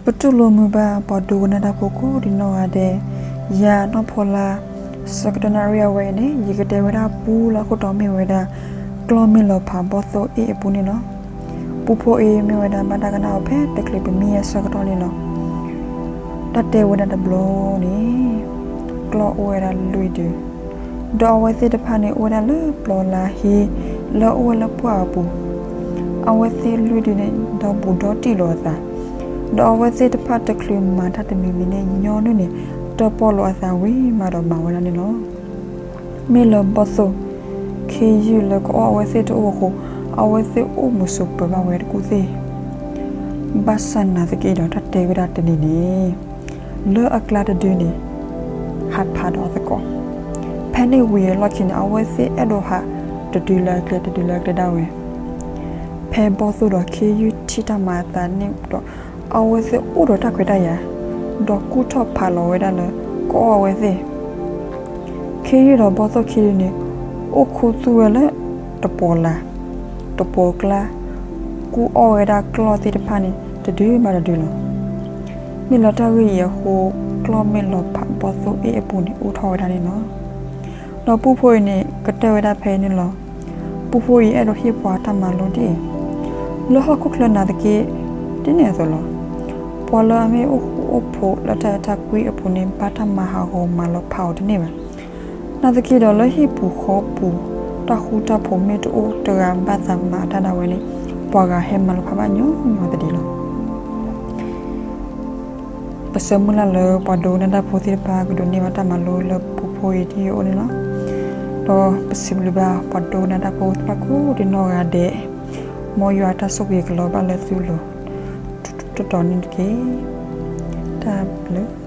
ပတူၢ်လိာ်မုာ်ဘၣ်ပှၤဒိကနၣ်တၢ်ဖိကိးဒံးနီၢ်ဂၤဒဲး, ယၤနီၢ်ဖီလါ, ဆၢကတီၢ်နၣ်ရံၣ်အဝဲအံၤန့ၣ် ယကတဲဝဲဒၣ်ပူလၢအခိၣ်တီမ့ၢ်ဝဲဒၣ် ကျီၢ်မ့ၢ်လီၤဖးဘီၣ်သိၣ်အ့ၣ်အပူၤန့ၣ်လီၤ. ပူဖိအံၤမ့ၢ်ဝဲဒၣ်ဘၣ်တၢ်ကနၣ်အီၤဖဲတချုးပမံအဆၢကတီၢ်န့ၣ်လီၤ. တၢ်တဲဝဲဒၣ်တဘျီန့ၣ် ကျီၢ်အိၣ်ဝဲဒၣ်လွံၢ်ဒု, ဒီးအဝဲသ့ၣ်တဖၣ်န့ၣ်အိၣ်ဝဲဒၣ်လၢပျီလါဟ့ လၢအအိၣ်ဝဲလၢပှၢ်အပူၤ, အဝဲသ့ၣ်လွံၢ်ဒုန့ၣ် ဒီဘူးဒီတံၢ်လီၤအသး, ဒီးအဝဲသ့ၣ်တဖၣ်တချုးမၤတၢ်တမံၤမံၤန့ၣ်ညီနုၢ်န့ၣ် တၢၣ်ပီၣ်လီၤအသးဝံၤမးဒီးမၤဝဲဒၣ်န့ၣ်လီၤ. မ့ၢ်လၢဘီၣ်သိၣ် ခ့ယုၢ်လၢကအီၣ်အဝဲသ့ၣ်တအိၣ်အဃိ အဝဲသ့ၣ်အိၣ်မုာ်ဆိးပၢၤဘၣ်ဝဲတကူၣ်သ့ၣ် ဘၣ်ဆၣ်နာ်သက့ဒီးတၢ်တဲဝဲဒၣ်တနံၤန့ၣ် လၢအကျါတဒုန့ၣ် ဟးဖးဒီးအသကိး, ဖဲန့ၣ်ဝံၤအလီၢ်ခံန့ၣ် အဝဲသ့ၣ်အဲၣ်ဒိးဟးတဒုလၢအကျဲတဒုလၢအကျဲဒၣ်ဝဲ, ဖဲဘီၣ်သိၣ်ဒီးခ့ယုၢ်ထံၣ်တၢ်မၤအသးန့ၣ်ဒီး အဝဲသ့ၣ်အိၣ်ဒီးတၢ်ခွဲးတၢ်ယာ် ဒီးကူၣ်ထီၣ်ဖးလီၤဝဲဒၣ်လၢကအီၣ်အဝဲသ့ၣ် ခ့ယုၢ်ဒီးဘီၣ်သိၣ်ခံဒုန့ၣ် အိၣ်ခူသူၣ်ဝဲလၢတပီၤလါ, တပီၤကျါ, ကူၣ်အီၣ်ဝဲဒၣ်ကျီၢ်သ့ၣ်တဖၣ်န့ၣ် တဒုဘၣ်တဒုလီၤ. မ့ၢ်လၢတၢ်ဂ့ၢ်အံၤအဃိ ကျီၢ်မ့ၢ်လီၤဖးဘီၣ်သိၣ်အ့ၣ်အပူၤန့ၣ် အိၣ်ထီၣ်ဝဲဒၣ်န့ၣ်လီၤ. ဒီးပူဖိအံၤန့ၣ် ကတၢၢ်ဝဲဒၣ်ဖဲအံၤန့ၣ်လီၤ. ပူဖိအံၤအဲၣ်ဒိးဟ့ၣ်ပှၤတၢ်မၤလိဒ်အံၤ, လၢဟီၣ်ခိၣ်ချၢနာ်သက့ ဒ်န့ၣ်အသိးလီၤ. ပှၤလၢအမ့ၢ်အိၣ်ဃူအိၣ်ဖိးလၢတၢ်အဲၣ်တၢ်ကွံအပူၤန့ၣ် ဘၣ်တၢ်မၤဟးဂီၤမၤလီၤဖးအီၤတန့ၢ်ဘၣ်. နာ်သက့ဒီးလၢဟံၣ်ပူၤဃီပူၤ တၢ်ဃူတၢ်ဖိးမ့ၢ်တအိၣ်တဂၤဘၣ်သးမၤတၢ်ဒၣ်ဝဲန့ၣ် ပှၤဂၤဟဲမၤလီၤဖးဘၣ်ညီညီသဒံးလီၤ. ပဆၢမုၢ်လၢ်လၢပှၤဒိကနၣ်တၢ်ဖိသ့ၣ်တဖၣ်ကဒိးန့ၢ်ဘၣ်တၢ်မၤလိလၢပူဖိအံၤဒ်အံၤအိၣ်န့ၣ်လီၤ. ဒီးပစံးဘျုးဘၣ်ပှၤဒိကနၣ်တၢ်ဖိသ့ၣ်တဖၣ်ကိးဒံးနီၢ်ဂၤဒဲး, မ်ယွၤအတၢ်ဆိၣ်ဂ့ၤကလီၤဘၣ်လၢသုလိၤ တတီၤန့ၣ်တက့ၢ်. တၢ်ဘျုး